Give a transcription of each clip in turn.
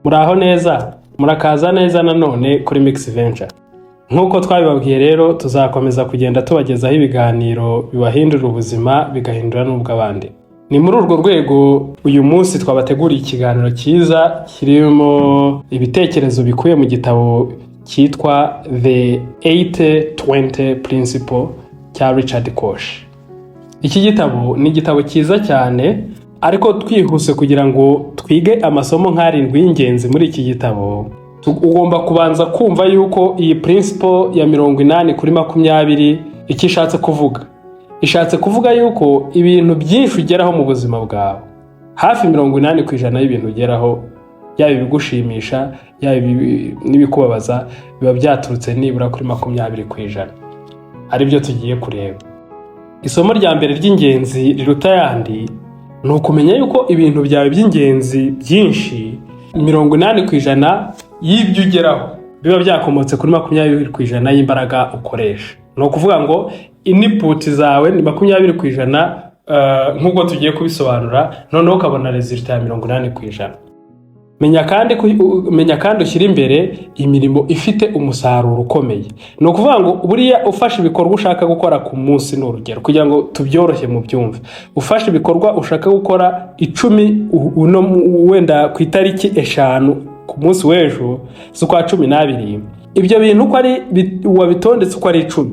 Muraho neza, murakaza neza nanone kuri Mix Venture. Nk'uko twabibabwiye rero, tuzakomeza kugenda tubagezaho ibiganiro bibahindura ubuzima, bigahindura n'ubw'abandi. Ni muri urwo rwego uyu munsi twabateguriye ikiganiro cyiza kirimo ibitekerezo bikubiye mu gitabo cyitwa The 80-20 Principle cya Richard Koch. Iki gitabo ni igitabo cyiza cyane, ariko twihuse kugira ngo twige amasomo nk'arindwi y'ingenzi muri iki gitabo, ugomba kubanza kumva yuko iyi principle ya 80/20 icyo ishatse kuvuga. Ishatse kuvuga yuko ibintu byinshi ugeraho mu buzima bwawe, hafi 80% y'ibintu ugeraho, yaba ibigushimisha, yaba n'ibikubabaza, biba byaturutse nibura kuri 20%, aribyo tugiye kureba. Isomo rya mbere ry'ingenzi riruta ayandi ni ukumenya yuko ibintu byawe by'ingenzi byinshi, 80% y'ibyo ugeraho, biba byakomotse kuri 20% y'imbaraga ukoresha. Ni ukuvuga ngo input zawe ni 20%, nk'uko tugiye kubisobanura, noneho ukabona résultat ya 80%. Menya kandi ushyire imbere imirimo ifite umusaruro ukomeye. Ni ukuvuga ngo buriya ufashe ibikorwa ushaka gukora ku munsi, ni urugero kugira ngo tubyoroshye mu byumve, ufashe ibikorwa ushaka gukora 10 uno wenda ku itariki 5 ku munsi w'ejo z'ukwa 12, ibyo bintu uko ari wabitondetse uko ari 10,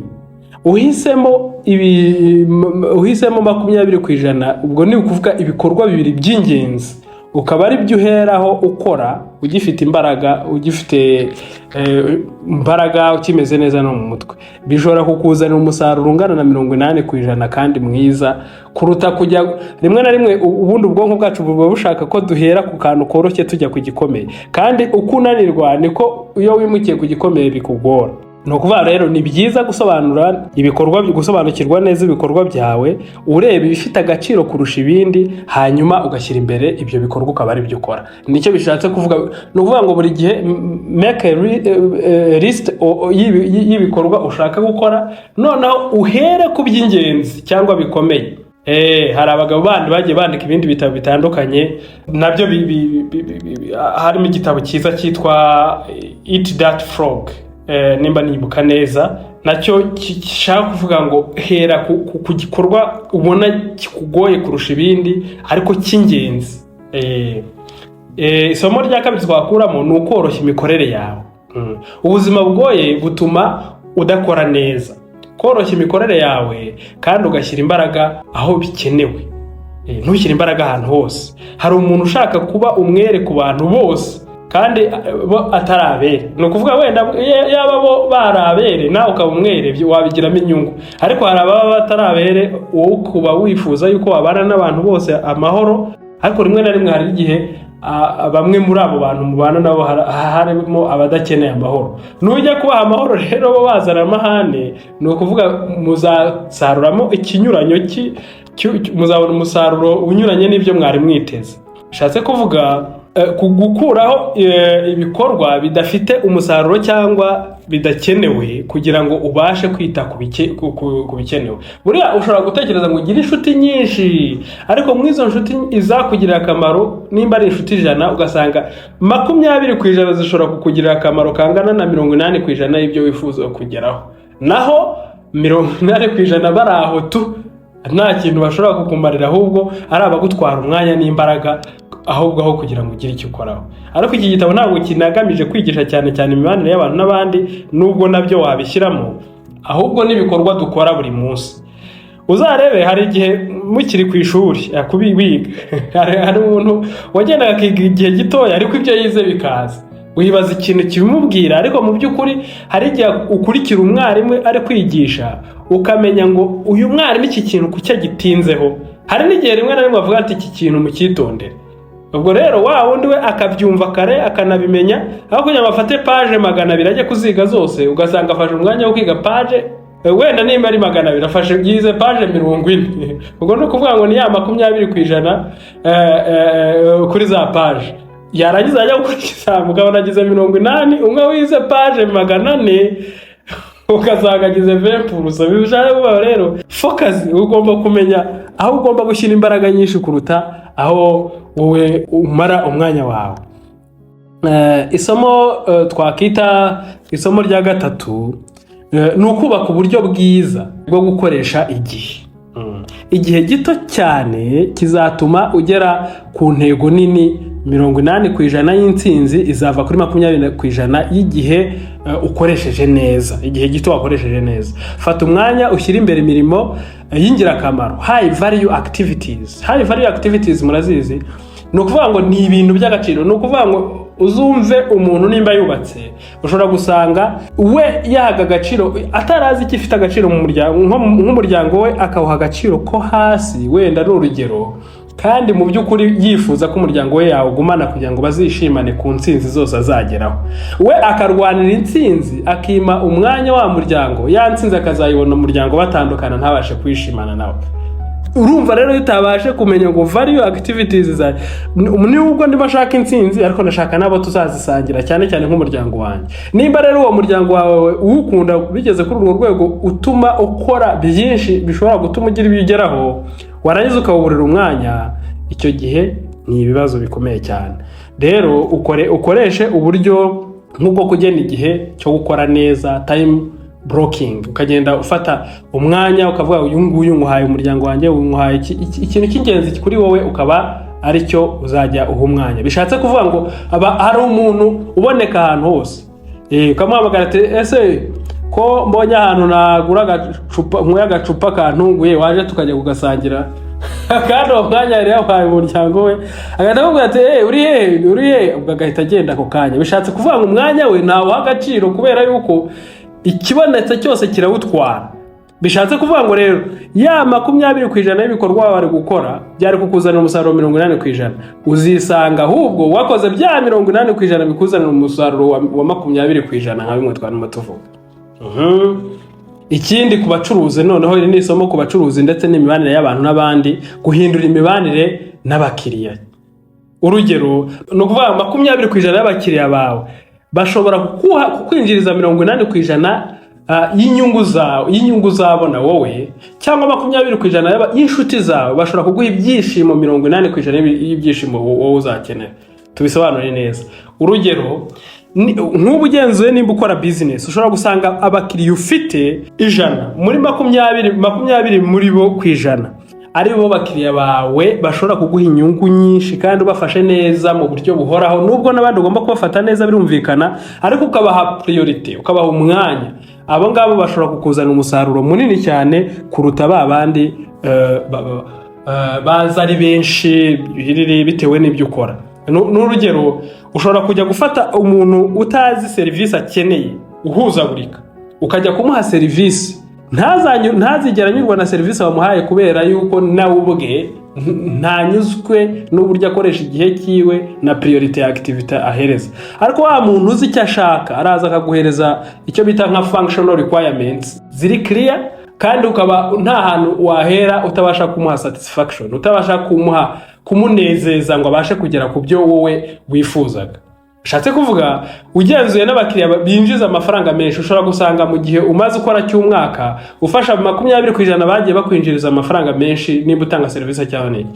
uhisemo 20%, ubwo ni ukuvuga ibikorwa bibiri by'ingenzi, ukaba ari byo uheraho ukora ugifite imbaraga, ugifite imbaraga, ukimeze neza no mu mutwe, bishobora kukuzanira umusaruro ungana na 80% kandi mwiza kuruta kujya rimwe na rimwe. Ubundi ubwonko bwacu buba bushaka ko duhera ku kantu koroshye tujya ku gikomeye, kandi uko unanirwa niko iyo wimukiye ku gikomeye bikugora. Ni ukuvuga rero ni byiza gusobanura ibikorwa, gusobanukirwa neza ibikorwa byawe, ureba ibifite agaciro kurusha ibindi, hanyuma ugashyira imbere ibyo bikorwa, ukaba ari byo ukora. Nicyo bishatse kuvuga. Ni ukuvuga ngo buri gihe make a list y'ibikorwa ushaka gukora, noneho uhere ku by'ingenzi cyangwa bikomeye. Hari abagabo bandi bagiye bandika ibindi bitabo bitandukanye nabyo harimo igitabo cyiza cyitwa Eat That Frog, nimba nibuka neza, nacyo gishaka kuvuga ngo hera ku gikorwa ubona kikugoye kurusha ibindi ariko cy'ingenzi. Isomo rya kabiri twakuramo ni ukoroshya imikorere yawe. Ubuzima bugoye butuma udakora neza. Koroshya imikorere yawe kandi ugashyira imbaraga aho bikenewe. Ntushyire imbaraga ahantu hose. Hari umuntu ushaka kuba umwere ku bantu bose kandi bo atari abere. Ni ukuvuga wenda yaba bo bari abere nawe ukaba umwere, wabigiramo inyungu, ariko hari ababa batari abere, wowe ukuba wifuza yuko wabana n'abantu bose amahoro. Ariko rimwe na rimwe hari igihe bamwe muri abo bantu mubana nabo harimo abadakeneye amahoro. Nujya kubaha amahoro rero bo bazana amahane, ni ukuvuga muzasaruramo ikinyuranyo, muzabona umusaruro unyuranye n'ibyo mwari mwiteze. Bishatse kuvuga gukuraho ibikorwa bidafite umusaruro cyangwa bidakenewe kugira ngo ubashe kwita ku bikenewe. Buriya ushobora gutekereza ngo ugire inshuti nyinshi, ariko muri izo nshuti izakugirira akamaro nimba ari inshuti 100, ugasanga 20% zishobora kukugirira akamaro kangana na 80% y'ibyo wifuza kugeraho, naho 80% bari aho tu, nta kintu bashobora kukumarira, ahubwo ari abagutwara umwanya n'imbaraga, ahubwo aho kugira ngo ugire icyo ukoraho. Ariko iki gitabo ntabwo kinagamije kwigisha cyane cyane imibanire y'abantu n'abandi, nubwo nabyo wabishyiramo, ahubwo n'ibikorwa dukora buri munsi. Uzarebe hari igihe mukiri ku ishuri wiga, hari umuntu wagendaga akiga igihe gitoya ariko ibyo yize bikaza wibaza ikintu kibimubwira. Ariko mu by'ukuri hari igihe ukurikira umwarimu ari kwigisha, ukamenya ngo uyu mwarimu iki kintu kuki agitinzeho. Hari n'igihe rimwe na rimwe avuga ati: "Iki kintu mucyitondere." Ubwo rero wa wundi we akabyumva kare, akanabimenya, aho kugira ngo afate page 200 ajye kuziga zose, ugasanga afashe umwanya wo kwiga page wenda nimba ari 200, afashe yize page 40. Ubwo ni ukuvuga ngo ni ya 20% kuri za page. Yarangiza ajya gukora ikizami, ukabona agize 80. Umwe wize page 400 ugasanga agize 20%. Bishaka kuvuga rero focus, ugomba kumenya aho ugomba gushyira imbaraga nyinshi kuruta aho wowe umara umwanya wawe. Isomo twakita isomo rya gatatu ni ukubaka uburyo bwiza bwo gukoresha igihe. Igihe gito cyane kizatuma ugera ku ntego nini. 80% y'intsinzi izava kuri 20% y'igihe ukoresheje neza, igihe gito wakoresheje neza. Fata umwanya ushyire imbere imirimo y'ingirakamaro, high value activities. High value activities murazizi, ni ukuvuga ngo ni ibintu by'agaciro. Ni ukuvuga ngo uzumve umuntu nimba yubatse, ushobora gusanga we yahaga agaciro atarazi icyo ifite agaciro mu muryango, nk'umuryango we akawuha agaciro ko hasi, wenda ni urugero, kandi mu by'ukuri yifuza ko umuryango we yawugumana kugira ngo bazishimane ku ntsinzi zose azageraho. We akarwanira intsinzi, akima umwanya wa muryango, ya ntsinzi akazayibona umuryango batandukana, ntabashe kwishimana nawe. Urumva rero, iyo utabashe kumenya ngo value activities za nubwo niba ashaka intsinzi, ariko ndashaka n'abo tuzazisangira, cyane cyane nk'umuryango wanjye. Nimba rero uwo muryango wawe uwukunda bigeze kuri urwo rwego, utuma ukora byinshi bishobora gutuma ugira ibyo ugeraho, warangiza ukawuburira umwanya, icyo gihe ni ibibazo bikomeye cyane. Rero ukoreshe uburyo nk'ubwo kugena igihe cyo gukora neza, time blocking, ukagenda ufata umwanya ukavuga: "Uyu nguyu nguhaye umuryango wanjye, uyu nguhaye ikintu cy'ingenzi kuri wowe", ukaba aricyo uzajya uha umwanya. Bishatse kuvuga ngo aba hari umuntu uboneka ahantu hose, ukamuhamagara ati: "Ese ko mbonye ahantu nagura agacupa, nkuye agacupa kantunguye, waje tukajya kugasangira?" Kandi uwo mwanya yari yahaye umuryango we, agahita akubwira ati: "Hey, uri he? Uri he?" Ubwo agahita agenda ako kanya. Bishatse kuvuga ngo umwanya we ntawuha agaciro kubera yuko ikibonetse cyose kirawutwara. Bishatse kuvuga ngo rero ya 20% y'ibikorwa wari gukora byari kukuzanira umusaruro 80%, uzisanga ahubwo wakoze bya 80% bikuzanira umusaruro wa 20%, nka bimwe twarimo tuvuga. Ikindi ku bacuruzi noneho, iri ni isomo ku bacuruzi ndetse n'imibanire y'abantu n'abandi, guhindura imibanire n'abakiriya. Urugero ni ukuvuga 20% y'abakiriya bawe bashobora kukwinjiriza 80% y'inyungu zawe, y'inyungu uzabona wowe, cyangwa 20% y'inshuti zawe bashobora kuguha ibyishimo 80% y'ibyishimo wowe uzakenera. Tubisobanure neza. Urugero nk'ubu ugenzuye nimba ukora bizinesi, ushobora gusanga abakiriya ufite 100 muri 20, 20 muri bo ku ijana ari bo bakiriya bawe bashobora kuguha inyungu nyinshi, kandi ubafashe neza mu buryo buhoraho, nubwo n'abandi ugomba kubafata neza birumvikana, ariko ukabaha priorité, ukabaha umwanya, abo ngabo bashobora kukuzanira umusaruro munini cyane kuruta ba bandi baza ari benshi bitewe n'ibyo ukora. N'urugero, ushobora kujya gufata umuntu utazi serivisi akeneye, uhuzagurika, ukajya kumuha serivisi, ntazigera anyurwa na serivisi wamuhaye, kubera yuko nawe ubwe ntanyuzwe n'uburyo akoresha igihe cyiwe na priorité ya activité ahereza. Ariko wa muntu uzi icyo ashaka araza akaguhereza icyo bita nka functional requirements ziri clear, kandi ukaba nta hantu wahera utabasha kumuha satisfaction, utabasha kumuha kumunezeza ngo abashe kugera ku byo wowe wifuzaga. Bishatse kuvuga, ugenzuye n'abakiriya binjiza amafaranga menshi, ushobora gusanga mu gihe umaze ukora cy'umwaka, ufasha 20% bagiye bakwinjiriza amafaranga menshi, nimba utanga serivisi cyangwa n'iki,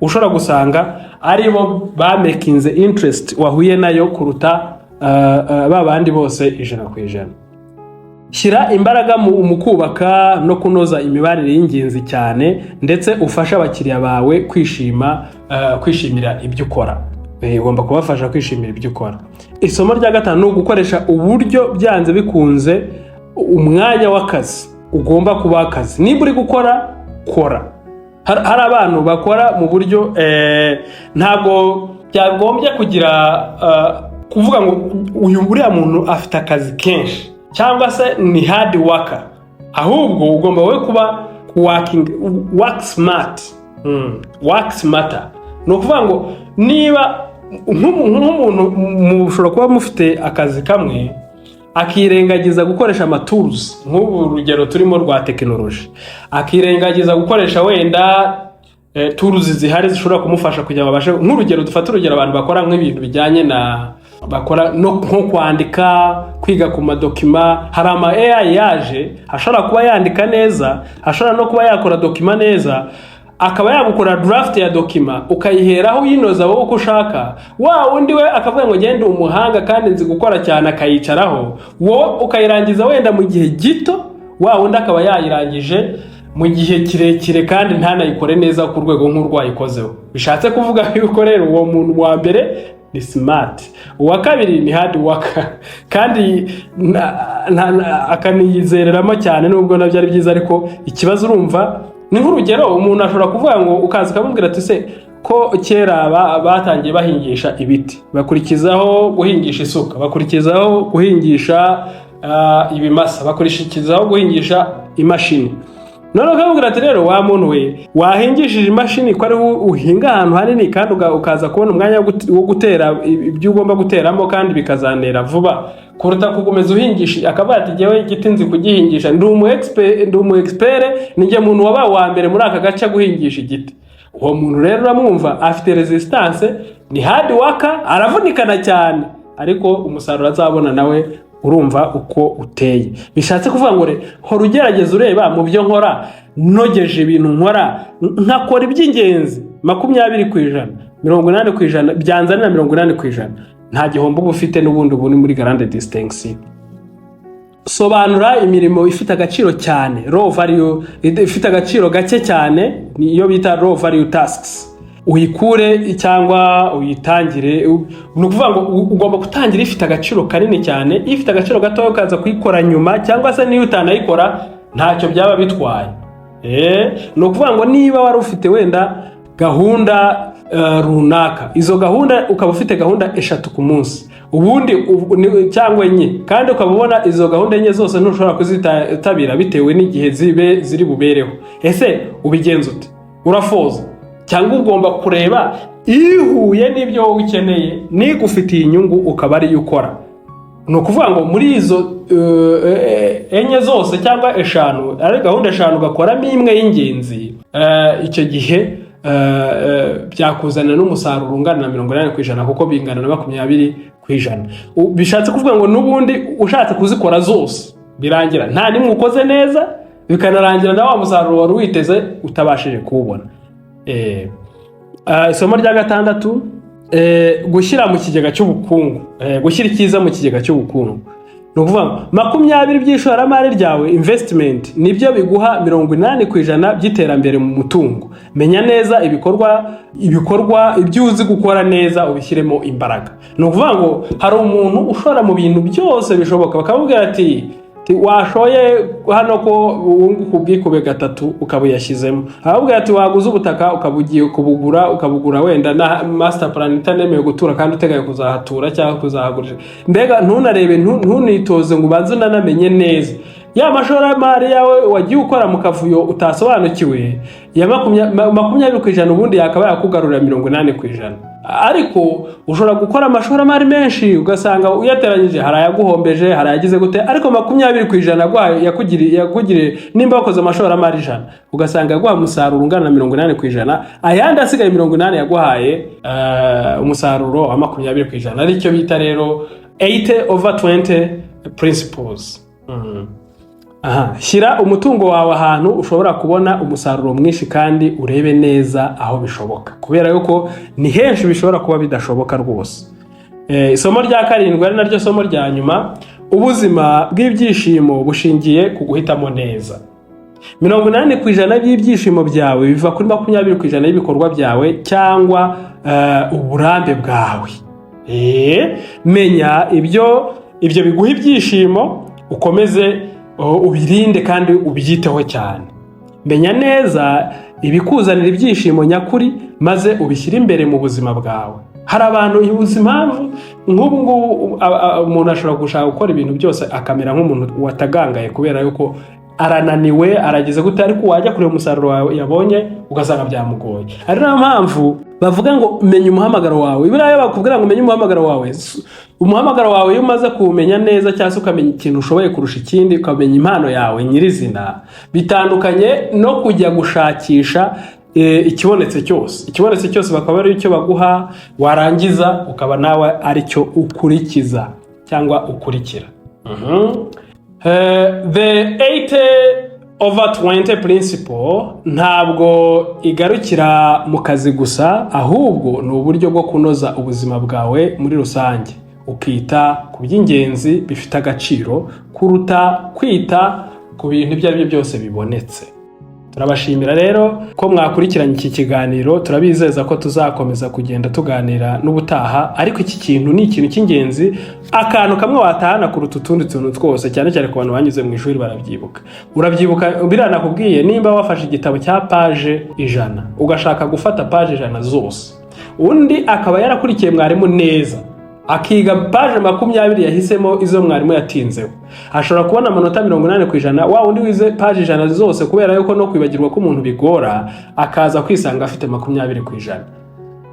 ushobora gusanga aribo bamakinze interest wahuye nayo kuruta ba bandi bose 100%. Shyira imbaraga mu kubaka no kunoza imibanire y'ingenzi cyane, ndetse ufashe abakiriya bawe kwishimira ibyo ukora. Ugomba kubafasha kwishimira ibyo ukora. Isomo rya gatanu ni ugukoresha uburyo byanze bikunze umwanya w'akazi ugomba kuba akazi. Niba uri gukora, kora. Hari abantu bakora mu buryo ntabwo byagombye kugira kuvuga ngo uyu uriya muntu afite akazi kenshi cyangwa se ni hard worker, ahubwo ugomba wowe kuba working, work smart, work smarter. Ni ukuvuga ngo niba nk'umuntu mushobora kuba mufite akazi kamwe, akirengagiza gukoresha ama tools, nk'ubu urugero turimo rwa tekinoloji, akirengagiza gukoresha wenda tools zihari zishobora kumufasha kugira ngo abashe, nk'urugero dufate urugero abantu bakora nk'ibintu bijyanye na bakora no nko kwandika, kwiga ku ma document, hari ama AI yaje ashobora kuba yandika neza, ashobora no kuba yakora document neza. akaba yagukora draft ya document, ukayiheraho uyinoza wowe uko ushaka. Wa wundi we akavuga ngo genda umuhanga kandi nzi gukora cyane, akayicaraho, wowe ukayirangiza wenda mu gihe gito, wa wundi akaba yayirangije mu gihe kirekire kandi ntanayikore neza ku rwego nk'urwayikozeho. Bishatse kuvuga yuko rero uwo muntu wa mbere ni smart, uwa kabiri ni hard worker kandi akaniyizereramo cyane, nubwo nabyo ari byiza. Ariko ikibazo urumva ni nk'urugero, umuntu ashobora kuvuga ngo ukaza ukamubwira ati: "Se ko kera batangiye bahingisha ibiti, bakurikizaho guhingisha isuka, bakurikizaho guhingisha ibimasa, bakurikizaho guhingisha imashini?" Noneho ukamubwira ati: "Rero wa muntu we, wahingishije imashini ko ariho uhinga ahantu hanini kandi ukaza kubona umwanya wo gutera ibyo ugomba guteramo kandi bikazanera vuba kuruta kukomeza uhingisha?" Akavuga ati: "Jyewe igiti nzi kugihingisha, ndi umu expert, ni njye muntu wabaye uwa mbere muri aka gace guhingisha igiti." Uwo muntu rero uramwumva afite resistance, ni hard worker, aravunikana cyane, ariko umusaruro azabona nawe urumva uko uteye. Bishatse kuvuga ngo hora ugerageza ureba mu byo nkora, nogeje ibintu nkora, nkakora iby'ingenzi 20%, 80% byanzanira 80%, nta gihombo uba ufite, n'ubundi ubu ni muri grande distinction. Sobanura imirimo ifite agaciro cyane, low value, ifite agaciro gake cyane, niyo bita low value tasks, uyikure cyangwa uyitangire. Ni ukuvuga ngo ugomba gutangira ifite agaciro kanini cyane, ifite agaciro gatoya ukaza kuyikora nyuma, cyangwa se niyo utanayikora ntacyo byaba bitwaye. Ni ukuvuga ngo niba wari ufite wenda gahunda runaka, izo gahunda ukaba ufite gahunda eshatu ku munsi ubundi cyangwa enye, kandi ukaba ubona izo gahunda enye zose ntushobora kuzitabira bitewe n'igihe zibe ziri bubereho, ese ubigenza ute? Urafoza cyangwa ugomba kureba ihuye n'ibyo wowe ukeneye n'igufitiye inyungu, ukaba ariyo ukora. Ni ukuvuga ngo muri izo enye zose cyangwa eshanu, ari gahunda eshanu, ugakoramo imwe y'ingenzi, icyo gihe byakuzanira n'umusaruro ungana na 80%, kuko bingana na 20%. Bishatse kuvuga ngo n'ubundi ushatse kuzikora zose birangira nta n'imwe ukoze neza, bikanarangira na wa musaruro wari witeze utabashije kuwubona. Isomo rya gatandatu, gushyira mu kigega cy'ubukungu, gushyira icyiza mu kigega cy'ubukungu. Ni ukuvuga ngo 20 by'ishoramari ryawe, investment, nibyo biguha 80% by'iterambere mu mutungo. Menya neza ibikorwa ibyo uzi gukora neza, ubishyiremo imbaraga. Ni ukuvuga ngo hari umuntu ushora mu bintu byose bishoboka, bakamubwira ati: "Washoye hano ko wunguka ubwikube gatatu?" Ukaba uyashyizemo. Aramubwira ati: "Waguze ubutaka?" Ukaba ugiye kubugura, ukabugura wenda na master plan itanemewe gutura kandi uteganya kuzahatura cyangwa kuzahagurisha. Mbega ntunarebe, ntunitoze ngo ubanze unanamenye neza ya mashoramari yawe wagiye ukora mu kavuyo utasobanukiwe ya 20%, ubundi yakaba yakugarurira 80%. Ariko ushobora gukora amashoramari menshi, ugasanga uyateranyije hari ayaguhombeje, hari ayagize gute, ariko 20% yakugiriye, nimba wakoze amashoramari 100, ugasanga yaguha umusaruro ungana na 80%, ayandi asigaye 80 yaguhaye umusaruro wa 20%, aricyo bita rero 80 over 20 principles. Aha, shyira umutungo wawe ahantu ushobora kubona umusaruro mwinshi kandi urebe neza aho bishoboka, kubera yuko ni henshi bishobora kuba bidashoboka rwose. Isomo rya karindwi, ari naryo somo rya nyuma: ubuzima bw'ibyishimo bushingiye ku guhitamo neza. 80% by'ibyishimo byawe biva kuri 20% y'ibikorwa byawe cyangwa uburambe bwawe. Menya ibyo biguha ibyishimo, ukomeze ubirinde kandi ubyiteho cyane. Menya neza ibikuzanira ibyishimo nyakuri maze ubishyire imbere mu buzima bwawe. Hari abantu, uzi impamvu nk'ubu ngubu umuntu ashobora gushaka gukora ibintu byose akamera nk'umuntu watagangaye kubera yuko arananiwe, arageze gute, ariko wajya kureba umusaruro wawe yabonye ugasanga byamugoye. Ari nayo mpamvu bavuga ngo menya umuhamagaro wawe. Buriya iyo bakubwira ngo umenye umuhamagaro wawe, umuhamagaro wawe iyo umaze kuwumenya neza, cyangwa se ukamenya ikintu ushoboye kurusha ikindi, ukamenya impano yawe nyirizina, bitandukanye no kujya gushakisha ikibonetse cyose. Ikibonetse cyose bakaba ari icyo baguha, warangiza ukaba nawe aricyo ukurikiza cyangwa ukurikira. The 80 Over 20 principle ntabwo igarukira mu kazi gusa, ahubwo ni uburyo bwo kunoza ubuzima bwawe muri rusange, ukita ku by'ingenzi bifite agaciro kuruta kwita ku bintu ibyo ari byo byose bibonetse. Turabashimira rero ko mwakurikiranye iki kiganiro. Turabizeza ko tuzakomeza kugenda tuganira n'ubutaha, ariko iki kintu ni ikintu cy'ingenzi, akantu kamwe watahana kuruta utundi tuntu twose, cyane cyane ku bantu banyuze mu ishuri barabyibuka. Urabyibuka biriya nakubwiye, nimba wafashe igitabo cya paje 100, ugashaka gufata paje 100 zose, undi akaba yarakurikiye mwarimu neza, akiga paje 20, yahisemo izo mwarimu yatinzeho, ashobora kubona amanota 80%. Wa wundi wize paje 100 zose, kubera yuko no kwibagirwa ko umuntu bigora, akaza kwisanga afite 20%.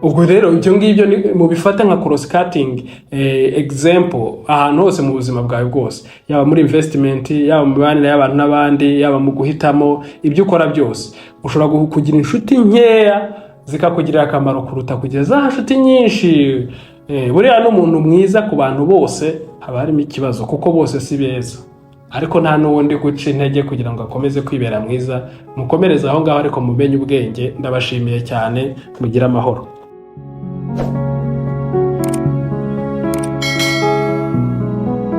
Ubwo rero ibyo ngibyo mubifate nka cross cutting example ahantu hose mu buzima bwawe bwose, yaba muri investment, yaba mu mibanire y'abantu n'abandi, yaba mu guhitamo ibyo ukora byose. Ushobora kugira inshuti nkeya zikakugirira akamaro kuruta kugira za nshuti nyinshi. Buriya n'umuntu mwiza ku bantu bose haba harimo ikibazo, kuko bose si beza. Ariko nta n'uwundi guca intege kugira ngo akomeze kwibera mwiza. Mukomereze aho ngaho, ariko mumenye ubwenge. Ndabashimiye cyane, mugire amahoro.